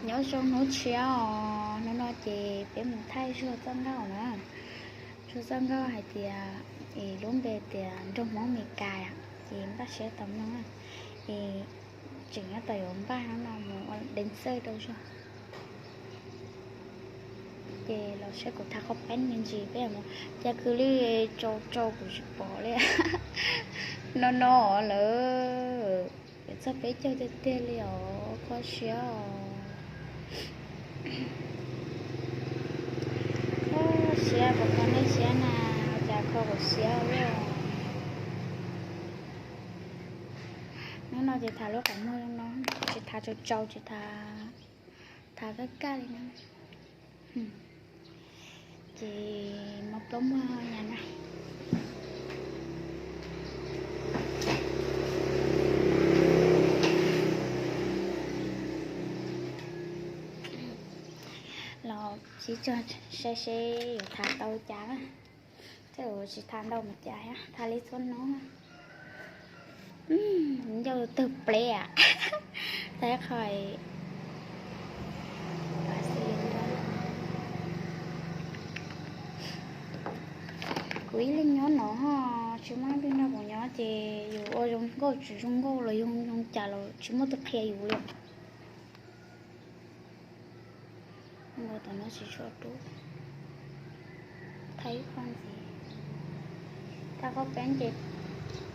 Nyob zoo hnub tshiab os, hnub no ces peb mus thaij zuag txoj nkauj na. Zuag txoj nkauj hais tias, es lub npe tias nroog Hmoob Mes Kas, ces npaj siab tos mloog na. Es tseem nyob tos yuav npaj hnub no mus ua deev xawj rau zuag. Ces los saib kuv thav qhov peeb me ntsis peb mus, cas kwv li tsau tsau kuv tsis pom li. No no lawm, yuav txog peb caug tiag tiag li os, kho siab os. Kho siab, kuv kho nej siab na, cas kho kuv siab li. Hnub no ces thav lub qhov muag no, tsis thav tsau tsau, tsis thav, thav kaj kaj li na. Ces mov plaub muag nyam na. Los sib tog saib seb yuav thav tau cas na. Tej zaum tsis thav ntau mus cas, thav li txhua hnub. Ncauj twg plev am. Thav qhov, kuv ib leeg nyob no ho tsis muaj leej twg nrog kuv nyob ces yus ua zoo nkauj tsis zoo nkauj los yus zoo cas los tsis muaj tus qhia yus li. Ua tom no tsis tshua dub. Thaij ib qho ntxiv. Thav qhov peeb ces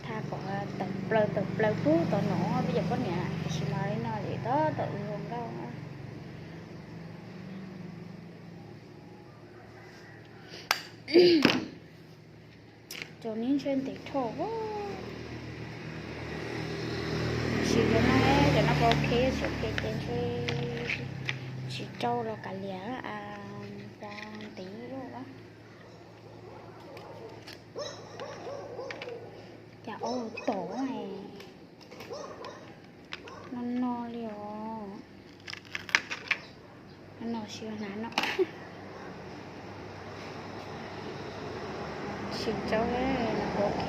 thav kom tawm plaws tawm plaws pug tom no, peb cov poj niam tiam sis mas li no ces tab tom zoo nkauj. Cov neb ntshe ntev dhau. Sim cov no, cov no puas ok, tsis ok ces ntshe tsis rau los kav liam, cas ntev lawm. Cas ua tom no no li os. No no sim hnav no. Sim tsau, ok.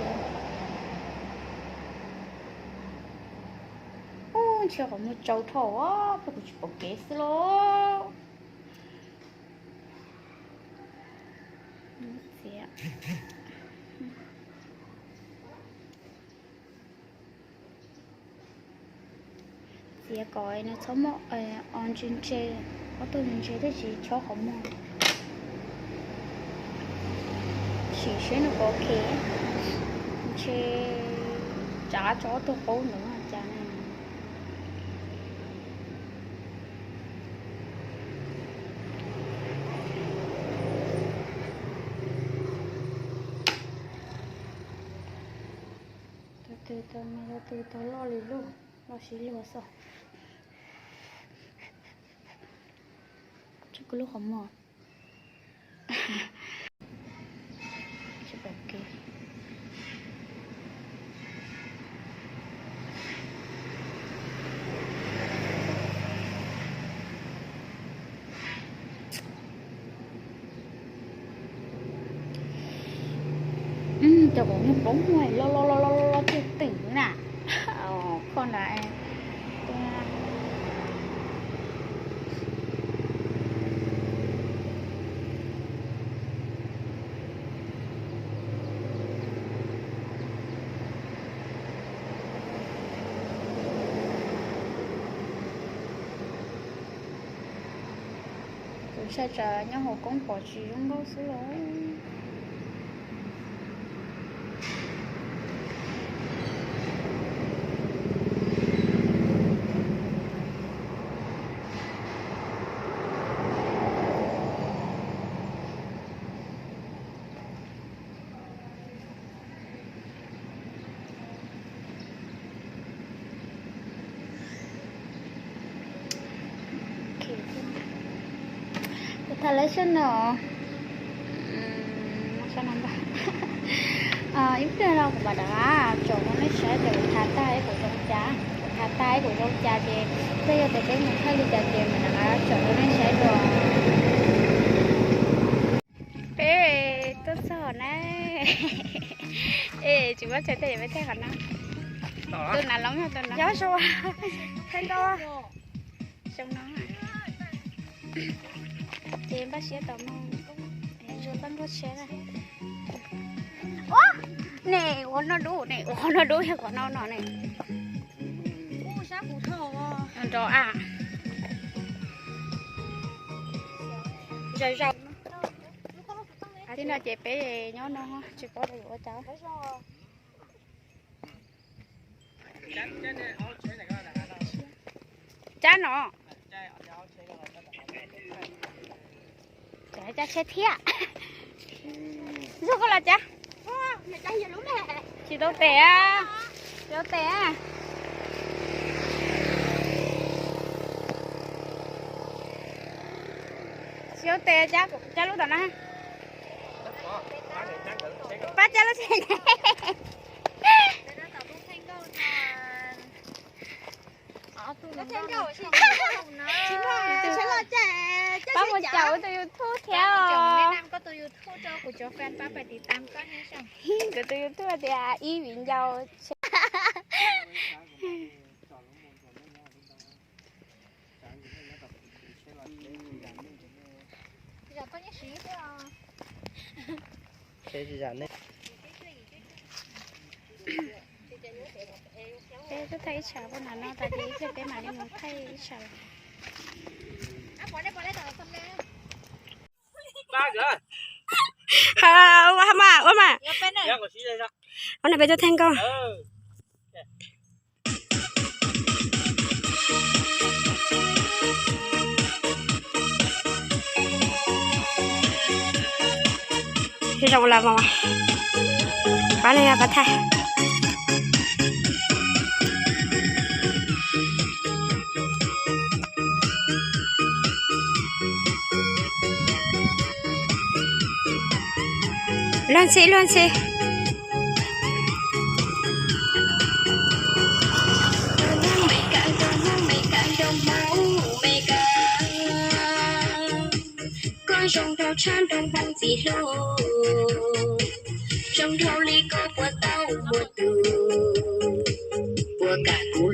Ub, ntsia qhov muag tsau dhau, peb kuv tsis pom kev xwb lauj. Txiav. Txiav kom nws txhob muaj o ntse ntse, ob tug ntse ntse thiaj tsis chob qhov muag. Sim seb nws puas ok, ntshe tsav tso ob tug qub ntawd cas na. Tus twg tau me, tus twg tau loj li lub, loj sib luag xwb. Tsis kuv lub qhov muag. Cov qhov muag plaub muag loj loj loj loj loj tiag twm na. Kho na. Tus ntshai tsam nyob hauv koob pom tsis zoo nkauj xwb los. Kuv tham lawv sab no, sab no ntag. Ib pliag no kuv mam rov qab tso rau nej saib tias kuv tham tag ib kuv zoo cas, kuv tham tag ib kuv zoo cas ces, thiab yog tias peb mus thaij li cas ces mam rov qab tso rau nej saib dua. Peb tuaj txog na. Es tsis muab tsaws tej, peb thaij qhov no. Tus nav loob yog tus no. Nyob zoo, thaij ntau. Zoo no. Ces npaj siab tom no, es zoo pab nruab tsheb na. Ne, ua noj dub ne, ua noj dub yog qhov no no ne. Nrov a. Zaum no ces peb nyob no tsis paub yuav ua cas. Cab no. Cab tsheb thiab. Zog koj los cab. Tsis tau tes, tsis tau tes. Tsis tau tes, cab lub tom no. Pab cab lub tsheb. Pab mus caum tus YouTube thiab os. Kuv tus YouTube tias ib viv ncaus. Peb twb thaij ib tsam poj niam no tas ces ib pliag peb mam li mus thaij ib tsam. Ua mas, ua mas. Ua no peb tuaj thaij nkauj. Zoo los mas, pab ne pab thaij. Luag ntxhi, luag ntxhi. Koj zoo nraug tshaj nraug npoo ntxim hlub, zoo nraug li koj puas tau muaj tus puas kam kuv.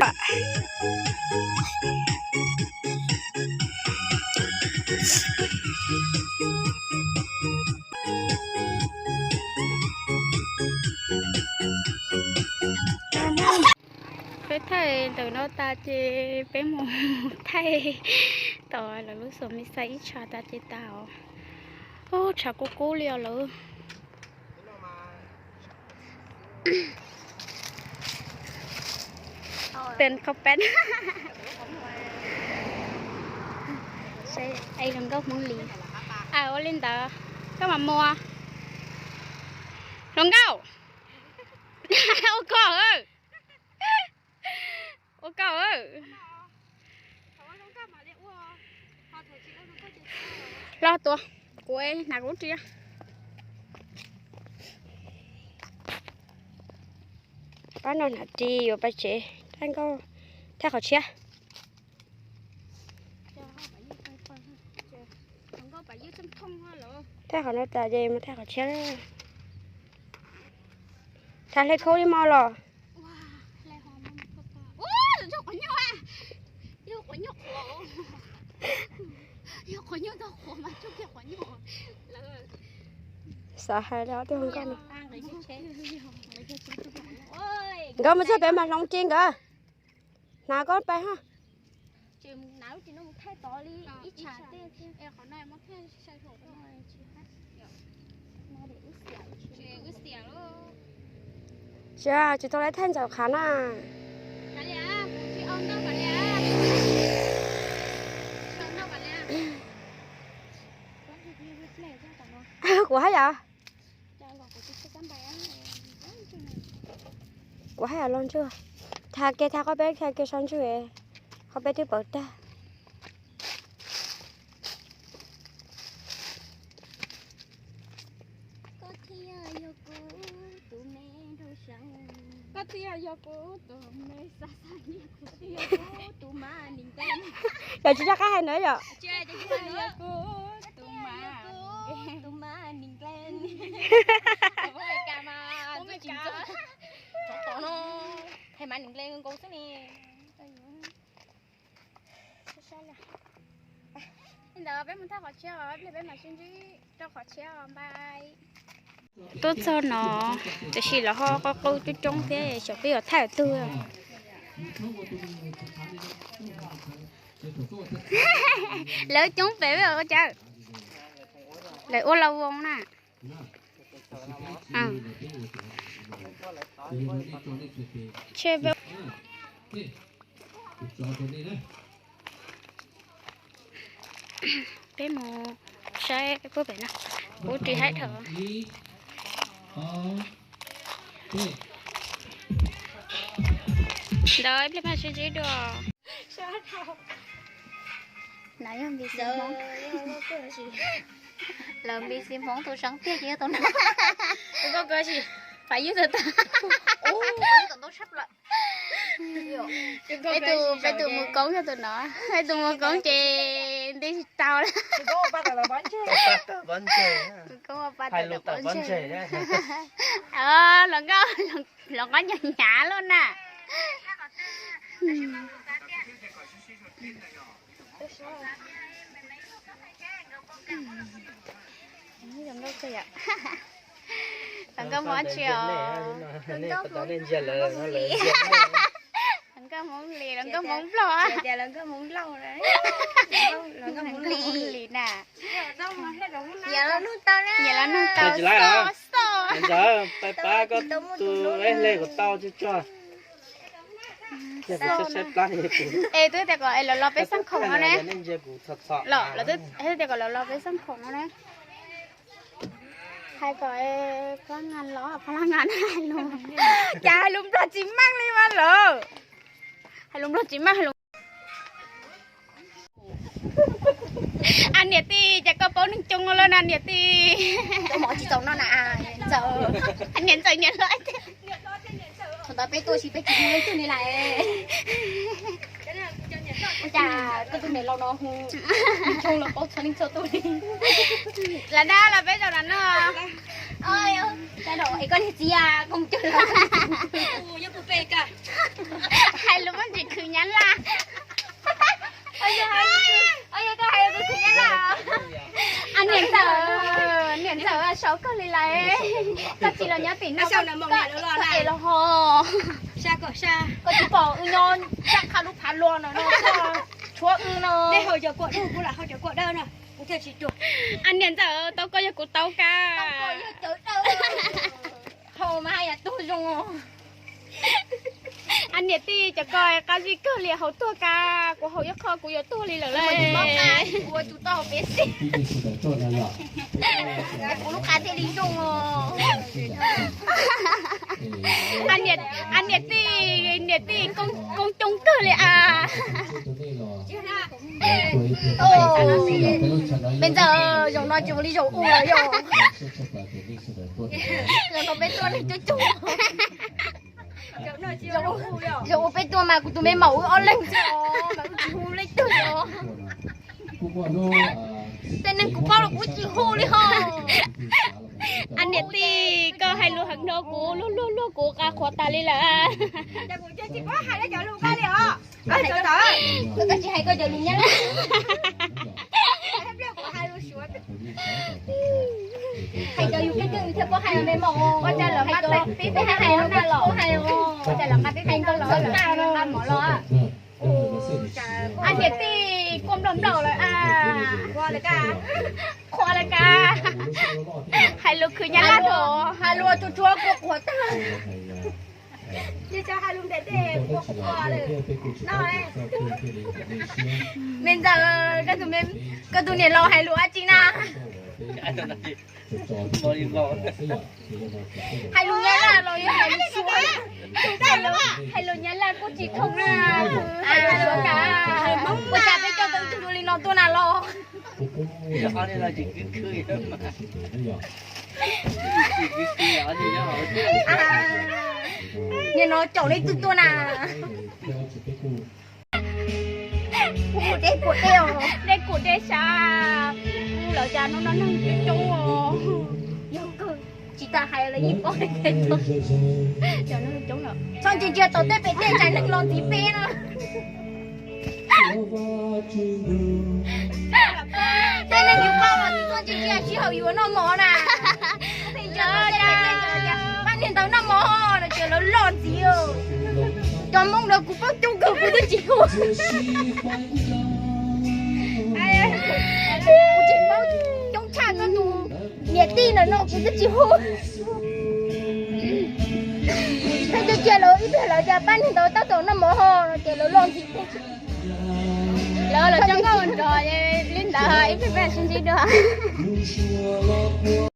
Peb thaij ntawm no tas ces peb mus thaij tom lawv lub xus me xais ib tsam tas ces tas os. Ub, tshav kub kub li os lawv. Tes qhov peb. Hluas nkauj Hmoob Lis. Ua li ntawd koj mam mus. Hluas nkauj. Ua koj, ua koj. Los tuav, kuv hnav kuv ris. Pab no hnav ris yuav pais tsev, thaij nkauj, thaij qhov tshiab. Thaij qhov no tas ces mus thaij qhov tshiab. Thaij hle khaub li mos los. Xav hais li ob tug hluas nkauj no. Nkawd mus txog pem mas hloov ris nkawd. Hnav koj pais ha. Tsis, tsis tau lawv thaij ntxawm qhav na. Kuv hab yam. Kuv hab yam los ntswg. Tha kiag, tha qhov peb, tha kiag so ntswg, qhov peb twb pawv tag. Koj thiaj yog kuv tus me nraug sav, koj thiaj yog kuv tus me xav xav, kuv thiaj yog kuv tus ma nis ntees. Yog tsis nco qab hais ntawd yom. Yog kuv tus ma, tus ma nis ntees. Thaij ma nis ntees nkaus xwb ne. Saib saib na. Ntawd peb mus thaj qhov tshiab os, ib pliag peb mam sib ntsib rau qhov tshiab os, bye. Tuaj txog no, tiam sis lawv ho qau qau coob coob thiab, xyov peb yuav thaj twg. Lawv coob pem ua cas, lawv ua lau voos na. Peb mus saib puag pem no, kuv ris haib dhau. Ntawd ib pliag peb sib ntsib dua. Na yog npis xis Hmoob. Lawv npis xis Hmoob tus seeb tiag ces yog tus no. Pais yug tag tag. Peb tus, peb tus mus koob yog tus no, peb tus mus koob ces nti tsis tau lawm. Koob ua pa tawm los pov ntseg. Hluas nkauj, hluas nkauj nyav nyav luaj na. Hluas nkauj Hmoob tsi os? Hluas nkauj Hmoob li, hluas nkauj Hmoob Nplog. Hluas nkauj Hmoob li na. Nyiam los nug tau, xoj xoj. Ntxawm, pab pab koj tus hle kom tau tsuag tsuag. Es twb tias kom los los peb xab khoom no ne. Los, twb tias kom los los peb xab khoom no ne. Hais kom pab ngas los, pab ngas hais lus. Cas hais lus Nplog tsis meej li mas lawm. Hais lus Nplog tsis meej hais lus. A niam tij, cas koj paub neeg coob lawm na niam tij. Mov tsis txaus no na, Ntxawm. Niam Ntxawm nyiam hluas. Thaum ntawd peb tuaj tsis, peb tsis hu leej twg li lawm. Ua cas koj tus niam laus no hu nroo los paub txhua leej txhua tus li. Lam dab los peb zaum no no. Es koj niag txiv, koj mus cog lawm. Hais lus Nplog tsis khwv Nyab Laj. A niam Ntxawm, niam Ntxawm saum kawg li lawm. Koj tsis los nyob tim no, koj es los ho. Koj tsis pom wb nyob sab qha lub phav luas no no, tshuav wb no. A niam Ntxawm, tau koj yog kuv tau kab. Haus mas haj yam tuag zoo. A niam tij, cov ko qab zib kawg li, haus tuag kab, kuv haus ib qho kuv yuav tuag li lawm lauj. Kuv lub qab thiaj li zoo os. A niam tij, niam tij, koob coob kawg li as. Me ntxawm, zaum no tsis ua li zaum ub lawm yog. Zaum no peb tuaj leej coob coob. Zaum ub peb tuaj mas kuv tus me maum wb ob leeg xwb os, mas wb tsis hu leej twg os. Tej neeg kuv paub los kuv tsis hu li ho. A niam tij, koj hais lus heev no kuv luag luag luag kuv qa qhuav tas li lawm. Koj tsis hais koj cov lus Nyab Laj. Hais cov yus keej keej thiaj paub hais me maum. Ua cas lawv nqa peb peb hais los na los hais os. Ua cas lawv nqa peb peb hais los nqa mov los. A niam tij, kua nplaum nplaum lawm a. Qhuav lawm kab. Hais lus khwv Nyab Laj rau, hais lus tsuag tsuag kua qhuav tag. Me ntxawm, koj tus niam laus hais lus dab tsi na? Hais lus Nyab Laj los yog hais lus Suav? Hais lus Nyab Laj kuj tsis thooj na. Hais lus Suav kab. Ua cas peb coj tau ib tug dua li no tuaj na los? Nim no caum leej twg tuaj na? Dej kuam dej os. Dej kuam dej sab. Lawv cas hnub no neeg coob os. Yog kawg, tsis tas hais lawv yeej paub. Cov neeg coob lawm, txhob ntsia ntsia tom tej pem tej tsam neeg los ntxiv peb no. Thaum yuav noj mov na, pab niag ntawd noj mov no ces lawv loj ntxiv. Cov Hmoob ntawd kuv paub coob kawg kuv twb tsis hu. Kuv tsis paub coob tshaj koj tus niam tij ntawm no kuv twb tsis hu. Peb cov cia lawv ib pliag lawv tias pab niag ntawd tab tom noj mov ho no ces lawv loj ntxiv. Lawv los coj nkauj nrog li ntawd ib pliag peb sib ntsib dua.